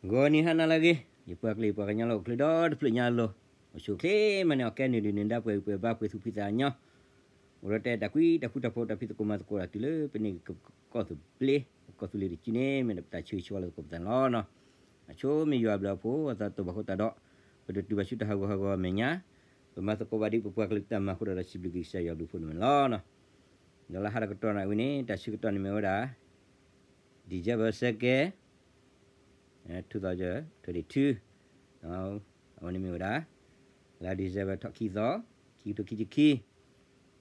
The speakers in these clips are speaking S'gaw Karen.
ဂီၤနံၤဟါနၤလၢအဂ့ၤ, ယပှၤကလုာ်ယပှၤကညီလၢအိၣ်ချ့ဒီတဖျၢၣ်ညါအလိၤ, အိၣ်ဆူၣ်အိၣ်ချ့မးန့ၣ် အီၣ်ကဲနုာ်ဒုးနုာ်ဒါ ပှဲၤဂံၢ်ပှဲၤဘါ ပှဲၤသူၣ်ဖှံသးညီ, အိၣ်ဒီးတဲတၢ်ကွံတၢ်ဃူတၢ်ဖိးတၢ်ဖံးသကိးမၤသကိးတၢ်တုၤလၢပန့ၢ်ကီၢ်သူးဘျ့, ကီၢ်သူးလ့ၤတစုန့ၣ် မ့ၢ်ဒၣ်ပတၢ်ဆၢဂ့ၤဆၢဝါလၢသကိးပသးန့ၣ်လီၤ. အဆိမ့ၢ်ယွၤအဘျုးအဖှိၣ် အသးတဘၣ်ဃိတၢ်ဒီး ပတတုၤဘၣ်ဆူတၢ်ဟးဂီၤဟးဂီၤအမဲာ်ညါ, ပမၤသကိးဘၣ်ဒ်ပပှၤကလုာ်တၢ်မၤအဃိဒီး စံးဘျုးက့ၤကစၢ်ယွၤအဘျုးအဖှိၣ်န့ၣ်မ့ၢ်လီၤ. ဒီးလၢဟါတကတီၢ်န့ၣ်ဝံၤန့ၣ် တၢ်ဆၢကတီၢ်န့ၣ်မ့ၢ်ဝဲဒၣ် December second, two thousand twenty-two, အဝဲန့ၣ်မ့ၢ်ဝဲဒၣ် လါ December ထီၣ်ခံသီ, ခံကထိခံဆံခံ,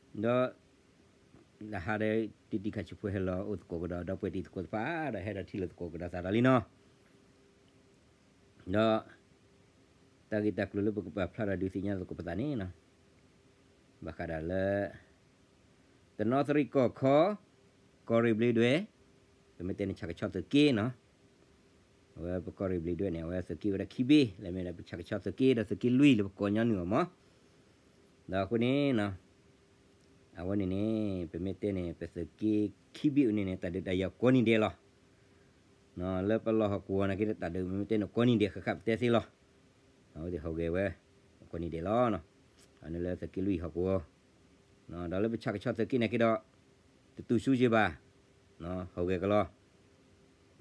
ဒီး လၢဟါဒီးတံၤတံၤခးဆံးဖိဟဲလီၤအိၣ်သကိးကဒီး ဒီပုၢ်ဝဲၢ်တံၤသကိးတဖၣ်ဒီး ဟဲဒီးထံၣ်လိာ်သကိးကဒီးသးဒီးလံနီၤ. ဒီး တၢ်ဂ့ၢ်တၢ်ကျိၤလၢပကပာ်ဖျါထီၣ်ဒုးသ့ၣ်ညါလိာ်သကိးပသးန့ၣ်နီၤ, ဘၣ်ဃးဒီးလၢ တနီသရံၣ်ကီၢ်ခီ, ကီၢ်ရ့ၣ်ဘျ့းဒွဲၣ်, ပမ့ၢ်တဲန့ၣ် ဆၣ်ကဆီသုးက့နီၤ, အဝဲပကီၢ်ရ့ၣ်ဘျ့းဒွဲၣ်န့ၣ် အဝဲသုးက့ဝဲဒၣ်ခံဘ့ၣ် လၢမ့ၢ်ဒၣ်ပဆၣ်ကဆီသုးက့ဒီးသုးက့လွံၢ်လၢပကိးညီနုၢ်အီၤမး, ဒီးအဃိန့ၣ်နီၤ အဝဲန့ၣ်န့ၣ် ပမ့ၢ်တဲန့ၣ် ပသုးက့ခံဘ့ၣ်အံၤန့ၣ်န့ၣ် တၢ်ဒုးတၢ်ယၤကိးနံၤဒဲးလီၤ. လၢပလီၢ်ဟီၣ်ကဝီၤနာ်က့ဒီး တၢ်ဒုးမ့မ့ၢ်တဲန့ၣ် ကိးနံၤဒဲးဃၣ်ဃၣ်ပတဲသ့လီၤ. အဝဲသ့ၣ်ဟူးဂဲၤဝဲ ကိးနံၤဒဲးလီၤ. အန့ၣ်လၢသုးက့လွံၢ်ဟီၣ်ကဝီၤ, ဒီးလၢပဆၣ်ကဆီသုးက့နာ်က့ဒီး တတူၢ်ဆူၣ်က့ဘၣ်, ဟူးဂဲၤကလီၤ.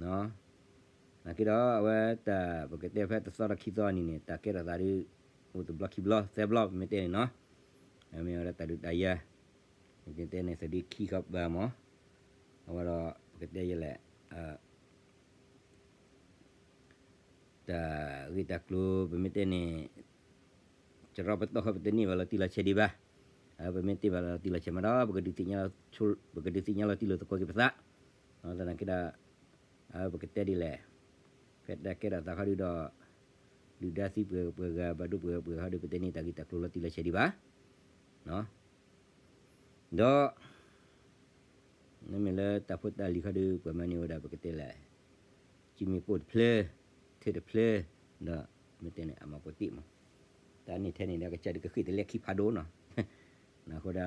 နာ်က့ဒီးအဝဲတၢ်ပကတဲဖဲတသီဒီးခံသီအနံၤန့ၣ် တၢ်ကဲထီၣ်သးဒုး အိၣ်တဘျီခံဘျီသၢဘျီ ပမ့ၢ်တဲန့ၣ်နီၤ, မ့ၢ်ဝဲဒၣ်တၢ်ဒုးတၢ်ယၤ, မ့ၢ်တဲန့ၣ် သုးဒ့ခံဃီဘၣ်မး, အဝဲဒီးပကတဲယဲလဲၣ် တၢ်ဂ့ၢ်တၢ်ကျိၤ ပမ့ၢ်တဲန့ၣ် စရီပတီၢ်ဃီပတန့ၢ်ဘၣ်လီၤတံၢ်လီၤဆဲးဒံးဘၣ်, ပမ့ၢ်တ့ၢ်ဘၣ်လီၤတံၢ်လီၤဆဲးမးဒီး ပကဒုးသ့ၣ်ညါလီၤတံၢ်လီၤသကိးက့ၤပသး, သနာ်က့ဒီး ပကတဲဒ်လဲၣ်, ဖဲတၢ်ကဲထီၣ်သးခီဒုဒီး ဒုၣ်ဒါသံပှဲၤပှဲၤဂၤ ဘၣ်ဒိပှဲၤပှဲၤဂၤခီဒု ပတန့ၢ်တၢ်ဂ့ၢ်တၢ်ကျိၤလီၤတံၢ်လီၤဆဲးဒံးဘၣ်, ဒီး မ့မ့ၢ်လၢတၢ်ဖိတၢ်လံၤခီဒု ပှၤမၤန့ၢ်ဝဲဒၣ် ပကတဲလဲၣ်, ကံမ့ၢ်ပိၢ်တဖျၢၣ်, ထၢၣ်တဖျၢၣ်, ဒီးမ့ၢ်တဲန့ၣ် အမၤပိာ်တ့ၢ်မး, တၢ်န့ၣ်ထဲန့ၣ်ဒီး ကစၢ်ဒုးကဃ့ၢ်တလဲခံဖးဒိၣ်နီၤ, အဃိဒီး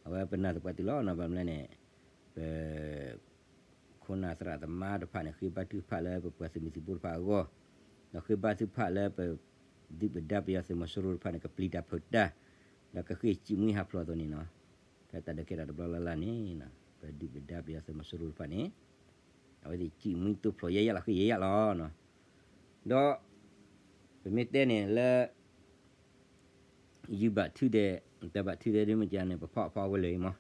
အဝဲပနာ်သပှၢ်တုၤလီၤနီၤ ဘၣ်မနုၤလဲၣ်န့ၣ် ပ ခိၣ်နၢ်သရၣ်သမါတဖၣ်န့ၣ် ဃ့ဘါထုကဖၣ်လၢပပှၤသုးမုၢ်သံၣ်ဘိတဖၣ်အဂီၢ်, ဒီးဃ့ဘါထုကဖၣ်လၢပဒုၣ်ပဒါပယီၤသုးမီၤစိရိၤတဖၣ်န့ၣ် ကပျံၤတၢ်ဖုးတၢ်, ဒီးကဃ့ၢ်စံးမှံဟးဖျိးအသိးန့ၣ်နီၤ, ဖဲတၢ်ဒုးကဲထီၣ်တဘျီလၢ်လၢ်န့ၣ် ပဒုၣ်ပဒါပယီၤသုးမီၤစိရိၤတဖၣ်န့ၣ် အဝဲသ့ၣ်စံးမှံတိဖျိးယဲၢ်ယဲၢ်လီၤ ဃ့ၢ်ယဲၢ်ယဲၢ်လီၤနီၤ, ဒီး ပမ့ၢ်တဲန့ၣ်လၢ ယုၢ်ဘၣ်ထုဒဲး, တၢ်ဘၣ်ထုဒဲးဒ်မ့ၢ်ကန့ၣ် ပဖီၣ်အဖီၣ်ဝဲလၢာ်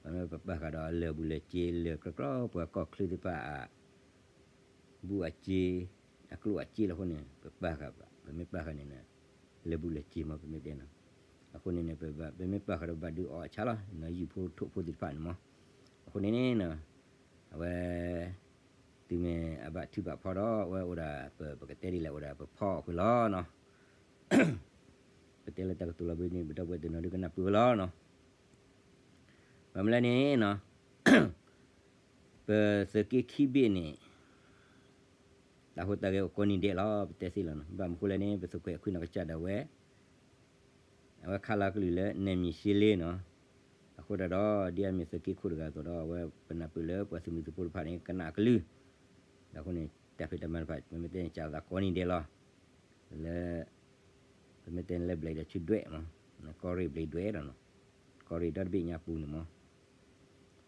အံၤမး, ပမ့ၢ်ပပာ်ဃာ်ဒီးလၢၢ်ဘူၣ်လၢၢ်စ့လၢာ် ကြၢးကြၢးပှၤကီၢ်ချၢသ့ၣ်တဖၣ်အ ဘူၣ်အစ့, အကျိၣ်အစ့လီၤအဃိန့ၣ် ပပာ်ဃာ်ဘၣ်, ပမ့ၢ်ပာ်ဃာ်န့ၣ် လၢၢ်ဘူၣ်လၢၢ်စ့မး ပမ့ၢ်တဲနီၤ, အဃိန့ၣ်န့ၣ် ပမ့ၢ်ပာ်ဃာ်ဒီးဘၣ်ဒုးအီၣ်အဆၣ်လီၤ, ယုၢ်ဖိထိၣ်ဖိသ့ၣ်တဖၣ်န့ၣ်မး, အဃိန့ၣ်န့ၣ် အဝဲ တုၤမ့ၢ်အဘၣ်ထုဘၣ်ဖီဒီး အဝဲအိၣ်ဒၣ် ပကတဲဒ်လဲၣ် အိၣ်ဒၣ်ပဖီအီၣ်ဃုာ်လီၤနီၤ, ပတဲလၢတၢ်ကတိၤလီၤဘၣ်န့ၣ် ပဒီပုၢ်ဝဲၢ်တနီၤဒုးကနၢ်ပၢၢ်ဝဲလီၤနီၤ, ဘၣ်မနုၤလဲၣ်န့ၣ် ပသုးက့ခံဘ့ၣ်န့ၣ် တၢ်ဟူးတၢ်ဂဲၤအိၣ်ကိးနံၤဒဲးလီၤ ပတဲသ့လီၤနီၤ, ဘၣ်မနုၤအဃိလဲၣ်န့ၣ် ပသုးခွဲးခွံနီၢ်ကစၢ်ဒၣ်ဝဲ အဝဲခးလီၤကလုၢ်လၢ နဲၣ်မံၤရှ့လ့နီၤ, အဃိသတးဒီး ဒ်အမ့ၢ်သုးက့ခိၣ်တဂၤအသိးဒီး အဝဲပနၢ်ပၢၢ်လၢပှၤသုးမုၢ်သုးဖိတဖၣ်န့ၣ် ကနၣ်အကလုၢ်, ဒီးအဃိန့ၣ် တၢ်ဖံးတၢ်မၤတဖၣ် ပမ့ၢ်တဲန့ၣ် ကးသးကိးနံၤဒဲးလီၤ, လၢ ပမ့ၢ်တဲန့ၣ်လၢဘျဲးဒီးဆူဒွဲၣ်မး, ကီၢ်ရ့ၣ်ဘျ့းဒွဲၣ်ဒီးနီၤ, ကီၢ်ရ့ၣ်ဒီတဘ့ၣ်ညါပူၤန့ၣ်မး,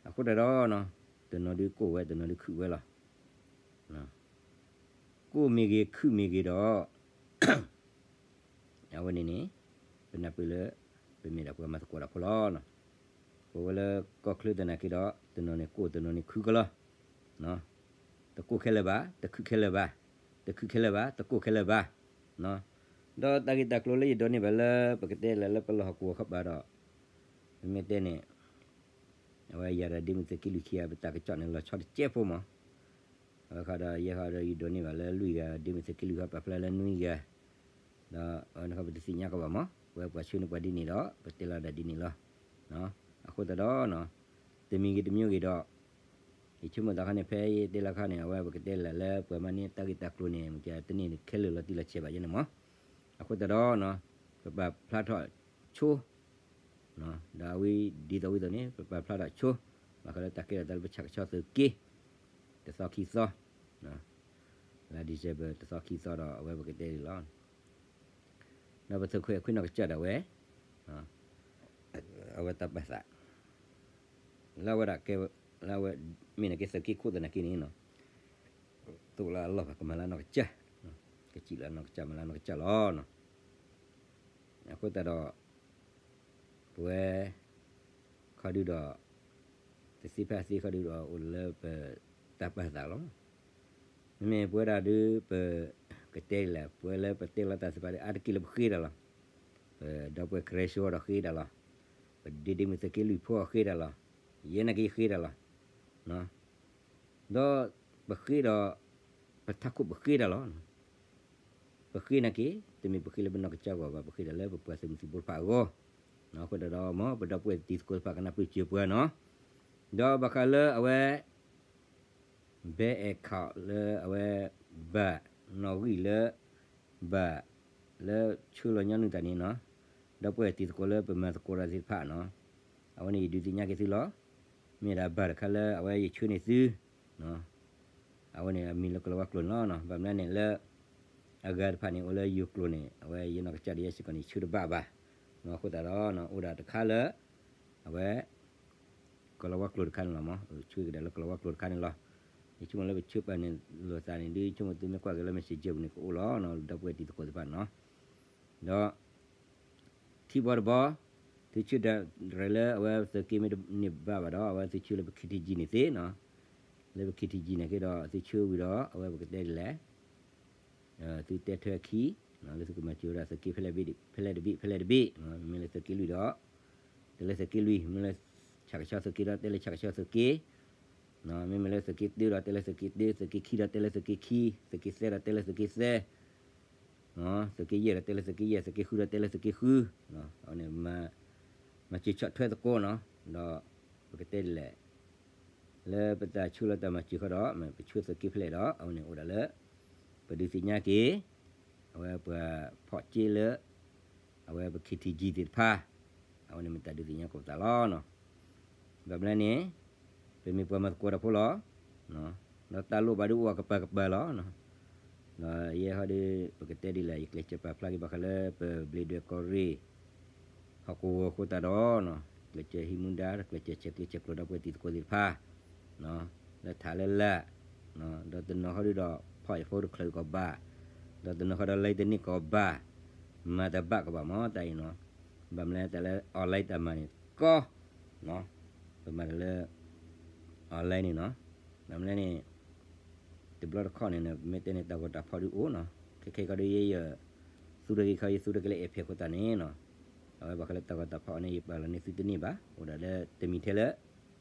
အဃိသတးဒီး တနီၤဒုးကိၢ်ဝဲ တနီၤဒုးခုၣ်ဝဲလီၤ ကိၢ်မ့ၢ်ဂ့ၤ ခုၣ်မ့ၢ်ဂ့ၤဒီး အဝဲန့ၣ်န့ၣ် ပနၢ်ပၢၢ်လၢ ပမ့ၢ်ဒၣ်ပှၤမၤသကိးတၢ်ဖိလီၤ. ပဝဲလၢကီၢ်ချၢသနာ်က့ဒီး တနီၤန့ၣ်ကိၢ် တနီၤန့ၣ်ခုၣ်ကလီၤ. တကိၢ်ခဲလၢာ်ဘၣ်, တခုၣ်ခဲလၢာ်ဘၣ်, တခုၣ်ခဲလၢာ်ဘၣ်, တကိၢ်ခဲလၢာ်ဘၣ်. ဒီးတၢ်ဂ့ၢ်တၢ်ကျိၤလၢယဒိးန့ၢ်ဘၣ်လၢ ပကတဲလၢ လၢပလီၢ်ဟီၣ်ကဝီၤခီပၤဒီး ပမ့ၢ်တဲန့ၣ် အဝဲယၤဒီးဒ့မုၢ်သုးက့လွံၢ်ခံဂၤ ပတၢ်ကစီၣ်န့ၣ်လီၤဆီတစဲးဖိမး. အဝဲခီဒီး ယဲခီဒီးယဒိးန့ၢ်ဘၣ်လၢလွံၢ်ဂၤ ဒ့မုၢ်သုးက့လွံၢ်ဂၤ ပာ်ဖျါလၢနွံဂၤ ဒီးအဝဲန့ၣ်ခီပတသ့ၣ်ညါကီးဘၣ်မး. ပဝဲပှၤဆှၢန့ၢ်ပှၤဒ်န့ၣ်ဒီး ပတဲလီၤဒၣ်ဒ်န့ၣ်လီၤ. အဃိသတးဒီး တမံၤဂ့ၤတမံၤဂ့ၤဒီး ယဆိကမိၣ်သးခါန့ၣ် ဖဲယတဲလီၤခါန့ၣ် အဝဲပကတဲလၢ်လၢပှၤမၤန့ၢ်တၢ်ဂ့ၢ်တၢ်ကျိၤန့ၣ် မ့ၢ်ကတန့ၢ်ခဲလၢာ်လီၤတံၢ်လီၤဆဲးဘၣ်ယဲန့ၣ်မး. အဃိသတးဒီး ပပာ်ဖျါထီၣ်ဆိ ဒီးအဝဲဒ်သိးဝဲသိးန့ၣ် ပပာ်ဖျါထီၣ်ဆိ ဘၣ်ဃးလၢတၢ်ကဲထီၣ်သးလၢပဆၣ်ကဆီသုးက့ တသီခံသီ လါ December တသီခံသီဒီး အဝဲပကတဲဒ်လီၤ. ဒီးပသုးခိၣ်အဲၣ်ခွံနီၢ်ကစၢ်ဒၣ်ဝဲ အဝဲတၢ်ပာ်သး လၢအဝဲဒၣ်ကဲ လၢအဝဲ မ့ၢ်နက့သုးက့ခိၣ်သနာ်က့န့ၣ်နီၤ, သိၣ်လၢအလီၢ်ဘၣ် ကမၤလၢနီၢ်ကစၢ်, ကစံၣ်လၢနီၢ်ကစၢ် မၤလၢနီၢ်ကစၢ်လီၤ. အဃိသတးဒီး ပဝဲ ခီဒုဒီး တသ့ဖဲအသ့ခီဒုဒီး အိၣ်လၢပတၢ်ပာ်သးလီၤ. မ့မ့ၢ်ပဝဲဒၣ်ဒု ပ ကတဲဒ်လဲၣ် ပဝဲလၢပတဲလီၤတၢ်သ့ၣ်တဖၣ်ဒီး အါတက့ၢ်လၢပဃ့ဒၣ်လီၤ. ပဒီပုၢ်ဝဲၢ်ကရၢဆိဒီးဃ့ဒၣ်လီၤ. ပဒ့ဒ့မုၣ်သုးက့လွံၢ်ဖိအဃ့ဒၣ်လီၤ. ယဲနာ်က့ယဃ့ဒၣ်လီၤ. ဒီးပဃ့ဒီး ပထးခိၣ်ပဃ့ဒၣ်လီၤ. ပဃ့နာ်က့ တမ့ၢ်ပဃ့လၢပနီၢ်ကစၢ်အဂီၢ်ဘၣ် ပဃ့ဒၣ်လၢပပှၤသုးမုၢ်သံၣ်ဘိတဖၣ်အဂီၢ်, အဃိသတးဒီး မ်ပဒီပုၢ်ဝဲၢ်တံၤသကိးတဖၣ်ကနၢ်ပၢၢ်စၢၤပှၤနီၤ, ဒီးဘၣ်ဃးလၢအဝဲ bank account လၢအဝဲ ဘၣ် နီၣ်ဂံၢ်လၢ ဘၣ် လၢဆှၢလီၤညီနုၢ်တၢ်န့ၣ်နီၤ, ဒီပုၢ်ဝဲၢ်တံၤသကိးလၢပမၤသကိးတၢ်သ့ၣ်တဖၣ်နီၤ, အဝဲန့ၣ်ယဒုးသ့ၣ်ညါက့ၤသုလီၤ. မ့ၢ်ဒၣ်ဘၣ်တခါလၢအဝဲယဆှၢန့ၢ်သု အဝဲန့ၣ်အမံၤလၢကလီၤဝါကျိာ်န့ၣ်လီၤ. ဘၣ်မနုၤန့ၣ်လၢ အဂၤတဖၣ်န့ၣ် အိၣ်လၢယိၤကျိာ်န့ၣ် အဝဲယနီၢ်ကစၢ်ဒ်ယဲစ့ၢ်ကီးန့ၣ် ဆှၢတဘၣ်ဘၣ်. အဃိသတးဒီး အိၣ်ဒၣ်တခါလၢ အဝဲ ကလီၤဝါကျိာ်တခါန့ၣ်လီၤမး, ဆှၢက့ၤဒၣ်လၢကလီၤဝါကျိာ်တခါန့ၣ်လီၤ. ယဆိကမိၣ်လၢပဆှၢပာ်န့ၣ် လိာ်သးန့ၣ်ဒု ဆိကမိၣ်သုမ့ၢ်ကွၢ်က့ၤလၢ messenger ပူၤန့ၣ် ကအိၣ်လီၤနီၤ ဒီပုၢ်ဝဲၢ်တံၤသကိးသ့ၣ်တဖၣ်န့ၣ်လီၤ. ဒီး ထံဘီတဘီ သုဆှၢဒီးရဲၣ်လၢအဝဲသုးက့မ့ၢ်တန့ၢ်ဘၣ်ဘၣ်ဒီး အဝဲသုဆှၢလၢပ KTG န့ၣ်သ့နီၤ, လၢပ KTG န့ၣ်က့ဒီး သုဆှၢဝံၤဒီး အဝဲပကတဲဒ်လဲၣ် သုတဲထွဲအခံ လၢသုကမၤစၢၤဝဲဒၣ်သုးက့ ဖဲလဲၣ်တဘ့ၣ် ဖဲလဲၣ်တဘ့ၣ်, မ့မ့ၢ်လၢသုးက့လွံၢ်ဒီး တဲလၢသုးက့လွံၢ်, မ့ၢ်လၢဆၣ်ကဆီသုးက့ဒီး တဲလၢဆၣ်ကဆီသုးက့, မ့မ့ၢ်လၢသုးက့တၢဒီး တဲလၢသုးက့တၢ, သုးက့ခံဒီးတဲလၢသုးက့ခံ, သုးက့သၢဒီးတဲလၢသုးက့သၢ, သုးက့ယဲၢ်ဒီးတဲလၢသုးက့ယဲၢ်, သုးက့ဃုဒီးတဲလၢသုးက့ဃု, အဝဲန့ၣ် မၤစၢၤဆီၣ်ထွဲသကိးနီၤ, ဒီးပကတဲဒ်လဲၣ် လၢပတၢ်ဆှၢလီၤတၢ်မၤစၢၤဃီဒီး ပဆှၢသုးက့ဖဲလဲၣ်ဒီး အဝဲန့ၣ်အိၣ်ဒၣ်လၢ ပဒုးသ့ၣ်ညါက့ၤ အဝဲပှၤဖီၣ်က့လၢ အဝဲပ KTG သ့ၣ်တဖၣ်, အဝဲန့ၣ်မ့ၢ်တၢ်ဒုးသ့ၣ်ညါကိးပသးလီၤ. ဘၣ်မနုၤလဲၣ်န့ၣ် ပမ့ၢ်ပှၤမၤသကိးတၢ်ဖိလီၤ. ဒီးတၢ်လိၣ်ဘၣ်ဒုးအိၣ်အကပၤကပၤလီၤ. ဒီးယဲဟီဒီး ပကတဲဒ်လဲၣ် ယကျဲးစၢးပာ်ဖျါက့ၤဘၣ်ဃးလၢပဘျ့ဒွဲၣ်ကီၢ်ရ့ၣ် ဟီၣ်ကဝီၤအဃိသတးဒီး ကျဲးစၢးဟံးမူဒါ ကျဲးစၢးဆဲးကျိးဆဲးကျၢဒီပုၢ်ဝဲၢ်တံၤသကိးသ့ၣ်တဖၣ် လၢထးလၢလာ်, ဒီးတနီၤဟီဒီး ဖီၣ်အဖိတချုးကီးဘၣ်, ဒီးတနီၤဟီဒီး လဲတန့ၢ်ကီးဘၣ်, မၤတဘၣ်ကီးဘၣ်မ့ၢ်တၢ်အံၤနီၤ, ဘၣ်မနုၤလဲၣ် တၢ်လၢ online တၢ်မၤန့ၣ်ကီ, ပမၤတၢ်လၢ online န့ၣ်နီၤ, ဘၣ်မနုၤလဲၣ်န့ၣ် တဘျီတခီၣ်န့ၣ် ပမ့ၢ်တဲန့ၣ် တၢ်ဂီၤတၢ်ဖီၣ်ဒုးအိၣ်နီၤ, ခဲခဲကီးဒုးယဲယ သူတဂ့ၤခီ ယသူတကလဲၤအဲၣ်ဖဲးခိၣ်သးန့ၣ်နီၤ, အဝဲဘၣ်ဃးလၢတၢ်ဂီၤတၢ်ဖီၣ်အီၤန့ၣ် ယပာ်လီၤန့ၢ်သုတန့ၢ်ဘၣ်, အိၣ်ဒၣ်လၢတမံၤထဲလၢ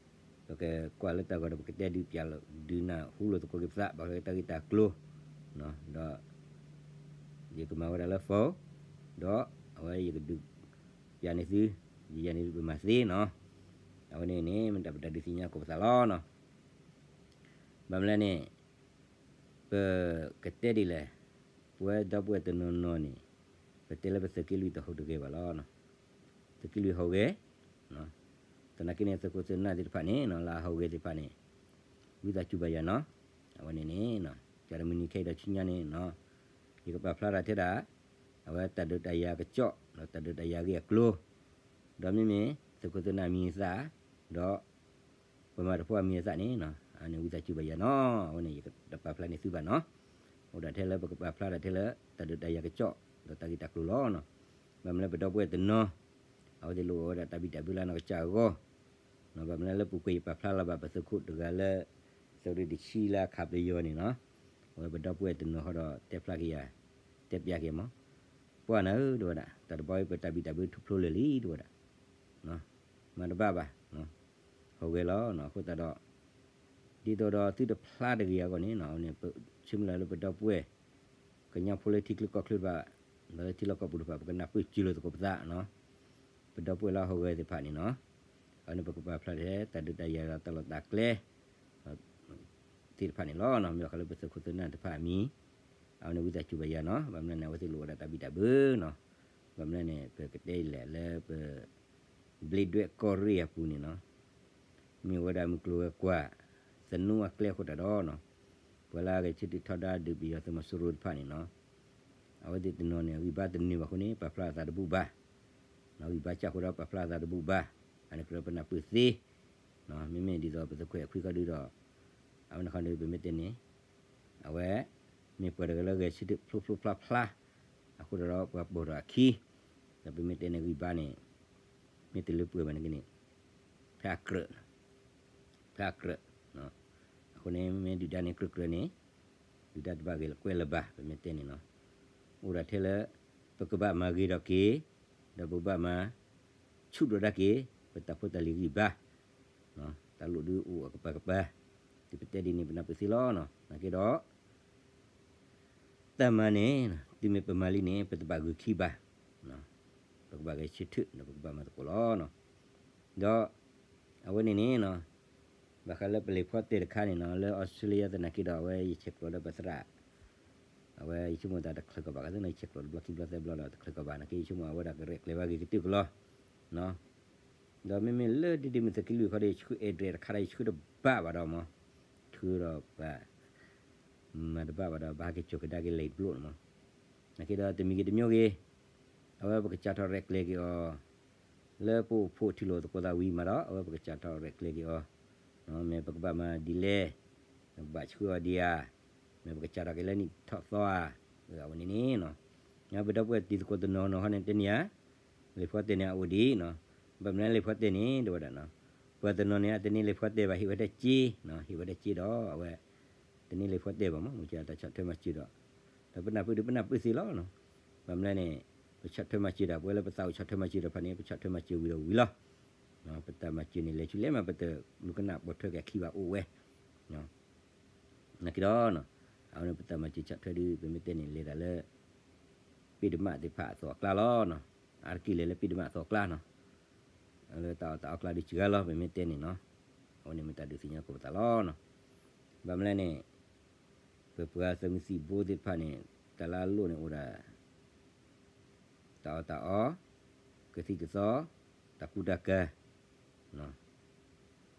ပကကွၢ်လၢတၢ်ဂီၤဒီး ပကတဲဒုးပၠးလီၤ ဒုးနၢ်ဟူလိာ်သကိးက့ၤပသး ဘၣ်ဃးတၢ်ဂ့ၢ်တၢ်ကျိၤ, ဒီး ယကမၤဝဲဒၣ်လၢ phone, ဒီးအဝဲယကဒုးပၠးန့ၢ်သု, ယယၤန့ၣ်ဒုးပမၤသ့နီၤ, အဝဲန့ၣ်န့ၣ် မ့ၢ်တၢ်ပတၢ်ဒုးသ့ၣ်ညါကိးပသးလီၤနီၤ. ဘၣ်မနုၤလဲၣ်န့ၣ် ပကတဲဒ်လဲၣ်, ပဝဲဒီပုၢ်ဝဲၢ်တနီၤနီၤန့ၣ် ပတဲလၢပသုးက့လွံၢ်တဟူးတဂဲၤဘၣ်လီၤ. သုးက့လွံၢ်ဟူးဂဲၤ, သနာ်က့န့ၣ် သုးခိၣ်သုးနၢ်သ့ၣ်တဖၣ်န့ၣ် လၢအဟူးဂဲၤသ့ၣ်တဖၣ်န့ၣ် ဝံသးစူၤဘၣ်ယၤနီၤ, အဝဲန့ၣ်န့ၣ် ကၢ်တမုၢ်နံၤခဲအံၤဒီးဆူညါန့ၣ် ယကပာ်ဖျါတၢ်ထဲဒၣ် အဝဲတၢ်ဒုးတၢ်ယၤကစီၣ် ဒီးတၢ်ဒုးတၢ်ယၤဂ့ၢ်အကျိၤ, ဒီးမ့မ့ၢ်သုးခိၣ်သုးနၢ်အမံၤအသၣ်, ဒီး ပမၤတၢ်ဖိအမံၤအသၣ်န့ၣ် အန့ၣ်ဝံသးစူၤဘၣ်ယၤနီၤ, အဝဲန့ၣ်ယကတပာ်ဖျါန့ၢ်သုဘၣ်နီၤ. အိၣ်ဒၣ်ထဲလၢပကပာ်ဖျါဒၣ်ထဲလၢ တၢ်ဒုးတၢ်ယၤကစီၣ် ဒီးတၢ်ဂ့ၢ်တၢ်ကျိၤလီၤ. ဘၣ်မနုၤလၢပဒီပုၢ်ဝဲၢ်တနီၤ အဝဲသ့ၣ်လိၣ်ဝဲဒၣ်တၢ်ဘံၣ်တၢ်ဘၢလၢနီၢ်ကစၢ်အဂီၢ်, ဘၣ်မနုၤလၢပူၤကွံာ်ယပာ်ဖျါလီၤဘၣ်ပသုးခိၣ်တဂၤလၢ သုးရ့ၣ်တဆံလၢအခးပယီၤန့ၣ်နီၤ, အဝဲပဒီပုၢ်ဝဲၢ်တနီၤဃီဒီးတဲဖျါက့ၤယၤ, တဲပျးက့ၤမး, ပှၢ်နၤဧၢ တဲဝဲဒၣ် တၢ်တဘီအံၤပတၢ်ဘံၣ်တၢ်ဘၢထူၣ်ဖျိလၢာ်လံ တဲဝဲဒၣ် မၤတဘၣ်ဘၣ်, ဟူးဂဲၤလီၤ. အဃိသတးဒီး ဒ်သိးဒီးသုတဖျါတဂ့ၤအဂီၢ်န့ၣ် ပဆိကမိၣ်လၢပဒီပုၢ်ဝဲၢ် ကညီဖိလၢထံချၢကီၢ်ချၢတဖၣ် ဒီးလၢထံလီၢ်ကီၢ်ပူၤတဖၣ် ပကနၢ်ပၢၢ်စၢၤလိာ်သကိးပသး, ပဒီပုၢ်ဝဲၢ်လၢအဟူးဂဲၤသ့ၣ်တဖၣ်န့ၣ်နီၤ, အဝဲန့ၣ်ပကပာ်ဖျါထဲ တၢ်ဒုးတၢ်ယၤဒီးတၢ်လီၢ်တၢ်ကျဲ သ့ၣ်တဖၣ်န့ၣ်လီၤ. မ့ၢ်ဘၣ်ဃးလၢပသုးခိၣ်သုးနၢ်တဖၣ်အမံၤ အဝဲန့ၣ်ဝံသးစူၤဘၣ်ယၤနီၤ, ဘၣ်မနုၤန့ၣ် အဝဲသ့ၣ်လိၣ်ဝဲဒၣ်တၢ်ဘံၣ်တၢ်ဘၢနီၤ, ဘၣ်မနုၤန့ၣ် ပကတဲလဲၣ်လၢပ ဘျ့ဒွဲၣ်ကီၢ်ရ့ၣ်အပူၤန့ၣ်နီၤ, မ့ၢ်ဝဲဒၣ်မုၢ်ကျိၤဝဲၤကွာ် သနူအကျဲအဃိသတးဒီးနီၤ, ပှၤလၢအဂဲၤဆၢထၢၣ်ထီဒါဒုးပယီၤသုးမီၤစိရိၤတဖၣ်န့ၣ်နီၤ, အဝဲသ့ၣ်တနီၤန့ၣ် ဂံၢ်ဘါတန့ၢ်ဘၣ်အဃိန့ၣ် ပာ်ဖျါအသးတဘူၣ်ဘၣ်, ဂံၢ်ဘါစၢ်ဃိဒီးပာ်ဖျါအသးတဘူၣ်ဘၣ်, အန့ၣ်ကြၢးပနၢ်ပၢၢ်သ့, မ့မ့ၢ်ဒ်သိးပသုးခွဲးအခွံခီဒုဒီး, အဝဲန့ၣ်ခီဒုပမ့ၢ်တဲန့ၣ်, အဝဲ မ့ၢ်ပှၤတဂၤလၢဂဲၤဆၢထၢၣ်ဖျိဖျိဖျါဖျါ, အဃိဒီးပှၤပိာ်ထီၣ်အခံ, ဒီးပမ့ၢ်တဲန့ၣ်ဂံၢ်ဘါန့ၣ်, မ့ၢ်တလၢပှဲၤဘၣ်န့ၣ်က့န့ၣ်, ဖဲအကြၢး ဖဲအကြၢး, အဃိန့ၣ် မ့ၢ်ဒုၣ်ဒါန့ၣ်ကြၢးကြၢးန့ၣ်, ဒုၣ်ဒါတဘၣ်ဂဲၤလၢကွဲးလၢၤဘၣ် ပမ့ၢ်တဲန့ၣ်နီၤ, အိၣ်ဒၣ်ထဲလၢ ပကဘၣ်မၤဂ့ၤထီၣ်က့ၤ, ဒီးပကဘၣ်မၤ ဆူၣ်ဒိၣ်ဒၣ်က့ၤ ပတၢ်ဖိတၢ်လံၤဂံၢ်ဘါ, တၢ်လိၣ်ဒုးအိၣ်အကပၤကပၤ, ဒ်ပတဲဒ်န့ၣ်ပနၢ်ပၢၢ်သ့လီၤ, နာ်က့ဒီး တၢ်မၤန့ၣ်, တုၤမ့ၢ်ပမၤလံန့ၣ် ပတဘၣ်ဂုာ်ခံဘၣ်, ပကဘၣ်ဂဲၤဆၢထၢၣ် ဒီးပကဘၣ်မၤသကိးလီၤ. ဒီး အဝဲန့ၣ်န့ၣ်, ဘၣ်ဃးလၢပလဲၤဖီတဲာ်တခါန့ၣ်နီၤ လၢ Australia သနာ်က့ဒီး အဝဲယဆဲးကျိးဒီးပသရၣ်, အဝဲယဆိကမိၣ်သးတချုးကီးဘၣ် ကသ့ၣ်နီၤ ယဆဲးကျိးတဘျီခံဘျီသၢဘျီဒီးတချုးကီးဘၣ် နာ်က့ယဆိကမိၣ်အဝဲဒၣ်ကရဲၣ်ကျဲၤဘၣ်ဂ့ၤကတၢၢ်ကလီၤ ဒီးမ့မ့ၢ်လၢဒ်ဒ်မ့ၢ်သုးက့လွံၢ်ခီဒီး ယဆှၢ address တခါဒီး ယဆှၢတဘၣ်ဘၣ်ဒီးမး, ဆှၢဒီးပှၤ မၤတဘၣ်ဘၣ်ဒီး ဘၣ်ဟဲက့ၤကၠီၤကဒါက့ၤလဲၤဘျိန့ၣ်မး, နာ်က့ဒီးတမံၤဂ့ၤတမံၤဂ့ၤ, အဝဲပကစးထီၣ်ရဲၣ်ကျဲၤက့ၤအီၤ, လၢပအိၣ်ဖှိၣ်ထံလီၤသကိးသးဝံၤမးဒီး အဝဲပကစးထီၣ်ရဲၣ်ကျဲၤက့ၤအီၤ, မ့ၢ်ပကဘၣ်မၤဒ်လဲၣ်, ပကဘၣ်ဆှၢအီၤဒံးဧါ, မ့ၢ်ပကစးထီၣ်က့ၤလၢနံၣ်ထီၣ်သီဧါ, အဝဲန့ၣ်န့ၣ်, ပဒီပုၢ်ဝဲၢ်တံၤသကိးတနီၤနီၤခီန့ၣ် တဲန့ၢ်ဧါ, လဲၤဖီတဲာ်န့ၣ်အအိၣ်ဒံး, ဘၣ်မနုၤလဲၤဖီတဲာ်န့ၣ် တဲဝဲဒၣ်, ပှၤတနီၤန့ၣ် အတန့ၢ်လဲၤဖီတဲာ်ဘၣ် ဟ့ၣ်ဝဲဒၣ်စ့, ဟ့ၣ်ဝဲဒၣ်စ့ဒီး အဝဲ တန့ၢ်လဲၤဖီတဲာ်ဘၣ်မး မ့ၢ်တၢ်ဆီၣ်ထွဲမၤစၢၤဒီး, ဒီးပနၢ်ပၢၢ်ဒုးပနၢ်ပၢၢ်သ့လီၤ, ဘၣ်မနုၤလဲၣ်န့ၣ်, ပဆီၣ်ထွဲမၤစၢၤဒီး ပဝဲလၢပသးအိၣ်ဆီၣ်ထွဲမၤစၢၤဒီးဖၣ်န့ၣ် ပဆီၣ်ထွဲမၤစၢၤဝံၤဒီးဝံၤလီၤ, ပတၢ်မၤစၢၤန့ၣ် လဲၤဆူလဲၣ်မး ပတလူၤကနၣ်ပိာ်ထွဲက့ၤအခံဘၣ်အိၣ်ဝဲ နာ်က့ဒီး, အဝဲန့ၣ်ပတၢ်မၤစၢၤဆီၣ်ထွဲဒုး ပမ့ၢ်တဲန့ၣ် လဲၤတၢ်လၢ ပ့ၣ်တမၣ်သ့ၣ်တဖၣ်အသိးအကျါလီၤ, အါတက့ၢ်လဲၤလၢပ့ၣ်တမၣ်အသိးအကျါနီၤ, လၢတၢ်အီၣ်တၢ်အီကျါဒုးစှၤလီၤ ပမ့ၢ်တဲန့ၣ်နီၤ, အဝဲန့ၣ်မ့ၢ်တၢ်ဒုးသ့ၣ်ညါကိးပသးလီၤ, ဘၣ်မနုၤလဲၣ်န့ၣ်, ပပှၤသုးမုၢ်သံၣ်ဘိသ့ၣ်တဖၣ်န့ၣ် တၢ်လၢအလိၣ်န့ၣ်အိၣ်ဒၣ် တၢ်အီၣ်တၢ်အီ, ကသံၣ်ကသီ, တၢ်ကူတၢ်ကၤ,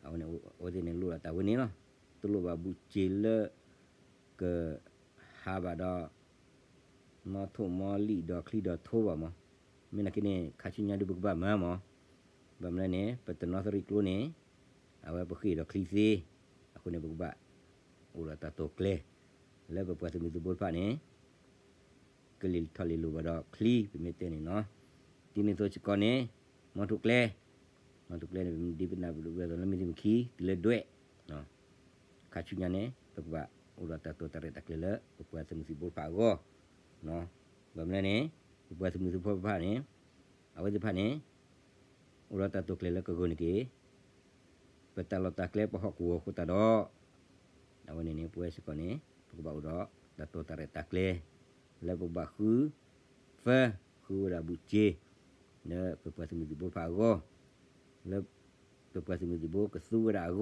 အဝဲန့ၣ် အဝဲသ့ၣ်န့ၣ်လိၣ်ဒၣ်တၢ်ဝဲန့ၣ်လီၤ, တလိၣ်ဘၣ်ဘူးက့လၢ က ဟးဘၣ်ဒီး မီထိၣ်မီလံၣ်ဒီးချံဒီးထိဘၣ်မး, မ့ၢ်နာ်က့န့ၣ် ခါဆူညါဒုးပကဘၣ်မၤမး, ဘၣ်မနုၤလဲၣ်န့ၣ် ပတနီသရံၣ်ကျိန့ၣ် အဝဲပဃ့ၢ်ဒီးချံသ့, အဃိန့ၣ် ပကဘၣ်အိၣ်ဒီးတၢ်တိာ်ကျဲၤ လၢပပှၤသုးမုၢ်သံၣ်ဘိတဖၣ်န့ၣ် ကလ့ၤထီၣ်လ့ၤလိၤဘၣ်ဒီးချံ ပမ့ၢ်တဲန့ၣ်နီၤ, ဒ်န့ၣ်အသိးစ့ၢ်ကီးန့ၣ် မီထိၣ်ကျဲ, မီထိၣ်ကျဲန့ၣ် ပမ့ၢ်ဒ်ပနၢ်ပၢၢ်ဝဲအသိးလၢမ့ၢ်သ့ၣ်မ့ၢ်ခံ တုၤလၢဒွဲၣ် ခါဆူညါန့ၣ် ပကဘၣ်အိၣ်ဒီးတၢ်တိာ်တၢ်ရဲၣ်တၢ်ကျဲၤလၢ ပပှၤသုးမုၢ်သံၣ်ဘိတဖၣ်အဂီၢ်, ဘၣ်မနုၤလဲၣ်န့ၣ် ပပှၤသုးမုၢ်သံၣ်ဘိတဖၣ်န့ၣ် အဝဲသ့ၣ်တဖၣ်န့ၣ် အိၣ်ဒီးတၢ်တိာ်ကျဲၤလၢကဂီၤန့ၣ်က့ၤ ပတၢ်လီၢ်တၢ်ကျဲပဟီၣ်ကဝီၤအဃိသတးဒီး အဝဲန့ၣ်န့ၣ် ပဝဲစ့ၢ်ကီးန့ၣ် ပကဘၣ်အိၣ်ဒီးတၢ်တိာ်တၢ်ရဲၣ်တၢ်ကျဲၤ လၢပကဘၣ်ဃု သၢ ဃုဝဲဒၣ်ဘူးက့ လၢပပှၤသုးမုၢ်သံၣ်ဘိတဖၣ်အဂီၢ် လၢပပှၤသုးမုၢ်သံၣ်ဘိကသူဝဲဒၣ်အဂီၢ်, အ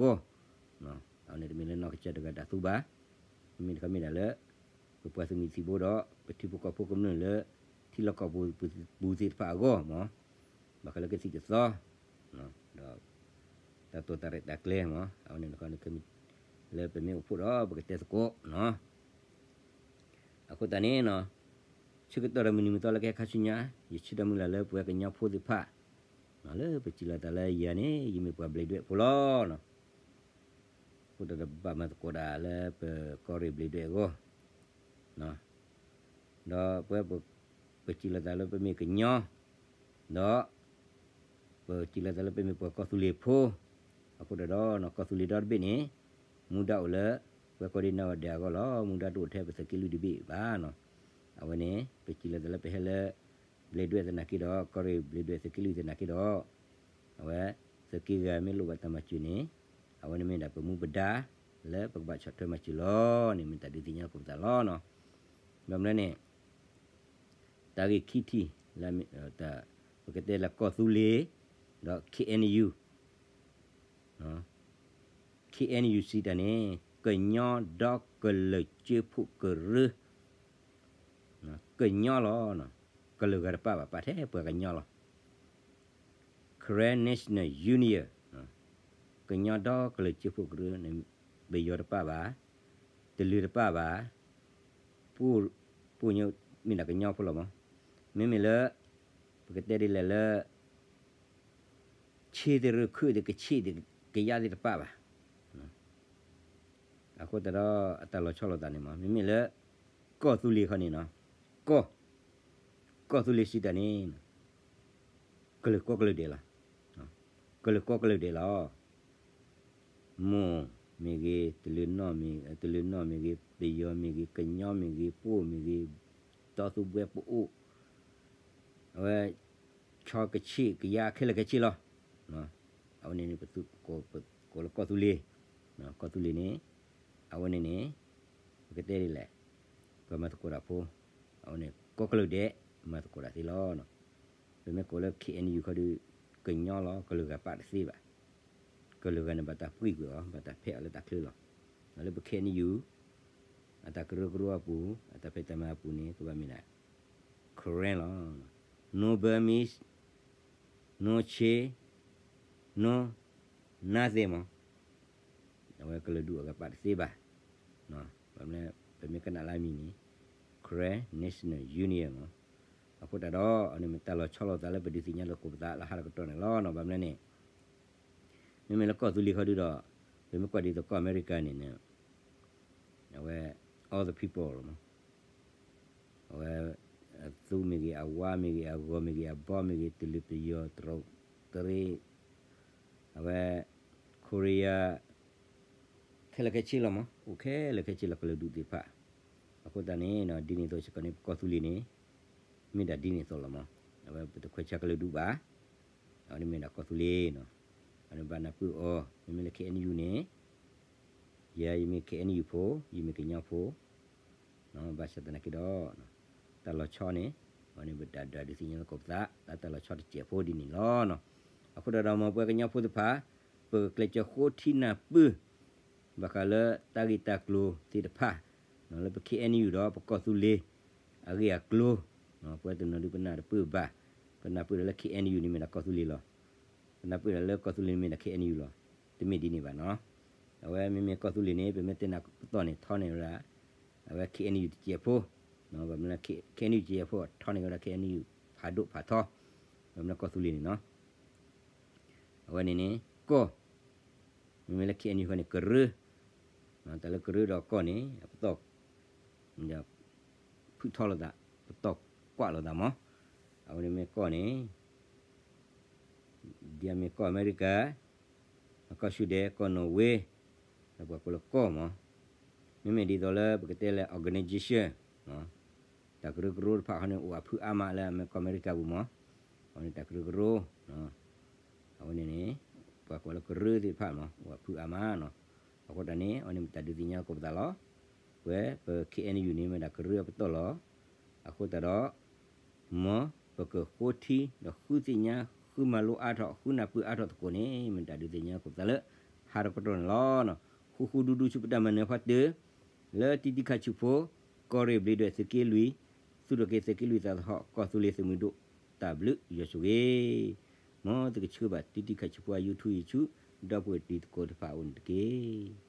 ဝဲန့ၣ်တမ့ၢ်လၢနီၢ်ကစၢ်တဂၤတၢ်သူဘၣ်, မ့မ့ၢ်တခီမ့ၢ်ဒၣ်လၢ ပပှၤသုးမုၢ်သံၣ်ဘိဒီး ပထံဖိကီၢ်ဖိကမျၢၢ်လၢ ထံလီၢ်ကီၢ်ပူၤသ့ၣ်တဖၣ်အဂီၢ်မး, ဘၣ်ဃးလၢကသံၣ်ကသီ ဒီး တၢ်တိာ်တၢ်ရဲၣ်တၢ်ကျဲၤမး အဝဲန့ၣ် လၢပမ့ၢ်အိၣ်ဖှိၣ်ဒီး ပကတဲသကိးနီၤ. အဃိသတးန့ၣ်နီၤ ဆၢကတီၢ်ဒီးမုၢ်နံၤမုၢ်သီလၢကဟဲခါဆူညါ ယဆၢထၢၣ်မုၢ်လၢ်လၢပဝဲကညီဖိသ့ၣ်တဖၣ် လၢပစံးလီၤသးလၢယၤန့ၣ် ယမ့ၢ်ပှၤဘျံးဒွဲၣ်ဖိလီၤ. အဃိသတးဒီးပဘၣ်မၤသကိးဒၣ်လၢပကီၢ်ရ့ၣ်ဘျံးဒွဲၣ်အဂီၢ် ဒီးပဝဲ ပစံးလီၤသးလၢပမ့ၢ်ကညီ ဒီး ပစံးလီၤသးလၢပမ့ၢ်ပှၤကီၢ်သူလ့ၤဖိ, အဃိဒီး ကီၢ်သူလ့ၤဒီတဘ့ၣ်န့ၣ် မူဒါအိၣ်လၢ ပှၤကိးဒံနီၢ်ဂၤဒဲးအဂီၢ်လီၤ. မူဒါတအိၣ်ထဲပသုးက့လွံၢ်တဘ့ၣ်ဘၣ်နီၤ. အဝဲန့ၣ် ပစံးလီၤသးလၢပဟဲလၢ ဘျံးဒွဲၣ်သနာ်က့ဒီး ကီၢ်ရ့ၣ်ဘျံးဒွဲၣ်သုးက့လွံၢ်သနာ်က့ဒီး အဝဲ သုးက့ဂၤမ့ၢ်လိၣ်ဘၣ်တၢ်မၤစၢၤန့ၣ် အဝဲန့ၣ်မ့ၢ်ဒၣ်ပမူပဒါ လၢပကဘၣ်ဆီၣ်ထွဲမၤစၢၤလီၤန့ၣ် မ့ၢ်တၢ်ဒုးသ့ၣ်ညါကိးပသးလီၤနီၤ. ဘၣ်မနုၤလဲၣ်န့ၣ် တၢ်ဂ့ၢ်ခံထံၣ် လၢ ပကတဲလၢကီၢ်သူလ့ၤ ဒီး K N U, K N U C တၢ်န့ၣ် ကညီဒီကလုာ်စၢဖှိၣ်ကရၢ ကညီလီၤ. ကလုာ်ဂၤတပာ်ဘၣ် ပာ်ထဲပှၤကညီလီၤ. Karen National Union, ကညီဒီကလုာ်စၢဖှိၣ်ကရၢန့ၣ် ပယီၤတပာ်ဘၣ်. တလုၢ်တပၣ်ဘၣ်, ပှိၣ်, ပှိၣ်ညိမ့ၢ်ဒၣ်ကညီဖိလီၤမး, မ့မ့ၢ်လၢ ပကတဲဒ်လဲၣ်လၢ ဆ့သ့ၣ်ရူၢ်ခုၣ်သ့ၣ်ကဆ့ၣ်သ့ၣ်ကယါသ့ၣ်တပၣ်ဘၣ်. အဃိသတးဒီးအတၢ်လီၤဆီလိာ်သးန့ၣ်မး မ့မ့ၢ်လၢ ကီၢ်သူလ့ၤခီန့ၣ်နီၤ, ကီၢ်, ကီၢ်သူလ့ၤစံးတၢ်န့ၣ် ကလုာ်ကိးကလုာ်ဒဲးလီၤ. ကလုာ်ကိးကလုာ်ဒဲးလီၤ. မိၢ်မ့ၢ်ဂ့ၤ, တလုၢ်နီၢ်မ့ၢ်, တလုၢ်နီၢ်မ့ၢ်ဂ့ၤ, ပယီၤမ့ၢ်ဂ့ၤ, ကညီမ့ၢ်ဂ့ၤ, ပှိၣ်မ့ၢ်ဂ့ၤ, တီသူဘှဲပအိၣ်, အဝဲ ဆီကဆ့ၣ်ကယါခဲလၢာ်ခဲဆ့လီၤ. အဝဲန့ၣ်န့ၣ် ပကိးလၢကီၢ်သူလ့ၤ, ကီၢ်သူလ့ၤန့ၣ် အဝဲန့ၣ်န့ၣ် ပကတဲဒ်လဲၣ်, ပမၤသကိးတၢ်ဖိ, အဝဲန့ၣ် ကိးကလုာ်ဒဲး မၤသကိးတၢ်သ့လီၤ. ပမ့ၢ်ကိးလၢ ခ့ၣ်အဲၣ်ယူၣ် ခီဒီး ကညီလီၤ, ကလုာ်ဂၤပာ်တသ့ဘၣ်. ကလုာ်ဂၤန့ၣ် ဘၣ်တၢ်ပှံၢ်ကွံာ်အီၤ, ဘၣ်တၢ်ဖဲးအီၤလၢတၢ်ချၢလီၤ. လၢပ ခ့ၣ်အဲၣ်ယူၣ် အတၢ်ကရၢကရိအပူၤ, အတၢ်ဖံးတၢ်မၤအပူၤန့ၣ် ကဘၣ်မ့ၢ်ဒၣ် Karen လီၤ. No Burmese, no Chin, no nothing မး. အဝဲကလုာ်ဒူၣ်အဂၤပာ်တသ့ဘၣ်. ဘၣ်မနုၤ ပမ့ၢ်ကနၣ်လၢအမံၤန့ၣ် Karen National Union မး. အဃိသတးဒီး အန့ၣ်မ့ၢ်တၢ်လီၤဆီလိာ်သးလၢပဒုးသ့ၣ်ညါလိာ်သကိးပသးလၢဟါတကတီၢ်န့ၣ်လီၤ. ဘၣ်မနုၤန့ၣ် မ့မ့ၢ်လၢကီၢ်သူလ့ၤခီဒုဒီး ပမ့ၢ်ကွၢ်ဒ်သိးကီၢ်အမဲရကၤန့ၣ်န့ၣ် အဝဲ all the people လီၤမး. အဝဲ အသူမ့ၢ်ဂ့ၤ, အဝါမ့ၢ်ဂ့ၤ, အဂီၤမ့ၢ်ဂ့ၤ, အဘီမ့ၢ်ဂ့ၤ, တလုာ်ပယီၤတရူးတရ့, အဝဲ Korea ခဲလၢာ်ခဲဆ့လီၤမး, အိၣ်ခဲလၢာ်ခဲဆ့လီၤ ကလုာ်ဒူၣ်သ့ၣ်တဖၣ်. အဃိသတးန့ၣ် ဒ်န့ၣ်အသိးစ့ၢ်ကီးန့ၣ် ပကီၢ်သူလ့ၤန့ၣ် မ့ၢ်ဒၣ်ဒ်န့ၣ်အသိးလီၤမး. အဝဲပတခွဲးဆါကလုာ်ဒူၣ်ဘၣ်. အဝဲန့ၣ်မ့ၢ်ဒၣ်ကီၢ်သူလ့ၤနီၤ. အဝဲန့ၣ်ဘၣ်နၢ်ပၢၢ်အီၤ, မ့မ့ၢ်လၢ ခ့ၣ်အဲၣ်ယူၣ် န့ၣ် ယၤယမ့ၢ် ခ့ၣ်အဲၣ်ယူၣ် ဖိ, ယမ့ၢ်ကညီဖိ, ဘၣ်ဆၣ်သနာ်က့ဒီး တၢ်လီၤဆီန့ၣ် အဝဲန့ၣ်ပတၢ်ဒုးသ့ၣ်ညါသကိးပသး လၢတၢ်လီၤဆီတစဲးဖိဒ်န့ၣ်လီၤ. အဃိဒီး မ်ပဝဲကညီဖိသ့ၣ်တဖၣ် ပကကျဲးစၢးဃိထံနၢ်ပၢၢ် ဘၣ်ဃးလၢတၢ်ဂ့ၢ်တၢ်ကျိၤသ့ၣ်တဖၣ် လၢပ ခ့ၣ်အဲၣ်ယူၣ် ဒီးပကီၢ်သူလ့ၤ အဂ့ၢ်အကျိၤ, ပဝဲတနီၤဒုးပနၢ်တပၢၢ်ဘၣ်, ပနၢ်ပၢၢ်ဒီးလၢ ခ့ၣ်အဲၣ်ယူၣ် န့ၣ်မ့ၢ်ဒၣ်ကီၢ်သူလ့ၤလီၤ. ပနၢ်ပၢၢ်ဒီးလၢကီၢ်သူလ့ၤန့ၣ်မ့ၢ်ဒၣ် ခ့ၣ်အဲၣ်ယူၣ် လီၤ. တမ့ၢ်ဒ်န့ၣ်ဘၣ်နီၤ. အဝဲမ့မ့ၢ်ကီၢ်သူလ့ၤန့ၣ် ပမ့ၢ်တဲနၢ်ပၢၢ်သီၣ်န့ၣ် ထီန့ၢ်ဝဲဒၣ် အဝဲ ခ့ၣ်အဲၣ်ယူၣ် တစဲးဖိ, ဘၣ်မနုၤလၢ ခ့ၣ်အဲၣ်ယူၣ် တစဲးဖိ ထီန့ၢ်ဝဲဒၣ် ခ့ၣ်အဲၣ်ယူၣ် ဖးဒိၣ်ဖးထီ, ဘၣ်မနုၤကီၢ်သူလ့ၤန့ၣ်နီၤ. အဝဲန့ၣ်န့ၣ် ကီၢ်, မ့မ့ၢ်လၢ ခ့ၣ်အဲၣ်ယူၣ် ဃီန့ၣ် ကရၢ, တၢ်လၢကရၢဒီးကီၢ်န့ၣ် အပတီၢ် ဖုၣ်ထီလိာ်သး, ပတီၢ်ကွၢ်လိာ်သးမး. အဝဲန့ၣ်မ့ၢ်ကီၢ်န့ၣ် ဒ်အမ့ၢ်ကီၢ်အမဲရကၤ, ကီၢ်ဆူၣ်ဒဲး, ကီၢ်နီၣ်ဝ့, ဒီးပှၤကိးလၢကီၢ်မး. မ့မ့ၢ်ဒ်သိးလၢပကတဲလၢ organization တၢ်ကရၢကရိတဖၣ်ဃီန့ၣ် အိၣ်အဖုအါမးလၢအမ့ၢ်ကီၢ်အမဲရကၤပူၤမး. အဝဲန့ၣ်တၢ်ကရၢကရိ အဝဲန့ၣ်န့ၣ် ပှၤကိးလၢကရၢသ့ၣ်တဖၣ်မး အိၣ်အဖုအါမးနီၤ. အဃိတၢ်န့ၣ် အဝဲန့ၣ်မ့ၢ်တၢ်ဒုးသ့ၣ်ညါသကိးပသးလီၤ. ပဝဲပ ခ့ၣ်အဲၣ်ယူၣ် န့ၣ်မ့ၢ်ဒၣ်ကရၢအပတီၢ်လီၤ. အဃိသတးဒီး မ်ပကဃိထံဒီးဃုသ့ၣ်ညါ ဃုမၤလိအါထီၣ် ဃုနၢ်ပၢၢ်အါထီၣ်သကိးန့ၣ် မ့ၢ်တၢ်ဒုးသ့ၣ်ညါသကိးပသးလၢ ဟါတကတီၢ်န့ၣ်လီၤ. ဃူဃူဒူဒူဆူပတၢ်မၤနၢၤဖီတၢၢ် လၢတံတံခါဆူၣ်ဖိ ကီၢ်ရ့ၣ်ဘျံးဒွဲၣ်သုးက့လွံၢ် သူၣ်ထီၣ်က့ၤသုးက့လွံၢ်သးသဟီၣ် ကီၢ်သူလ့ၤသုးမုၢ်ဒိၣ် တၢ်ဘျုးယွၤဆိၣ်ဂ့ၤ. မ်သုကဆှၢဘၣ်တံတံခါဆူၣ်ဖိအ YouTube ယဆူ ဒီပုၢ်ဝဲၢ်တံၤသကိးတဖၣ်အအိၣ်န့ၣ်တက့ၢ်.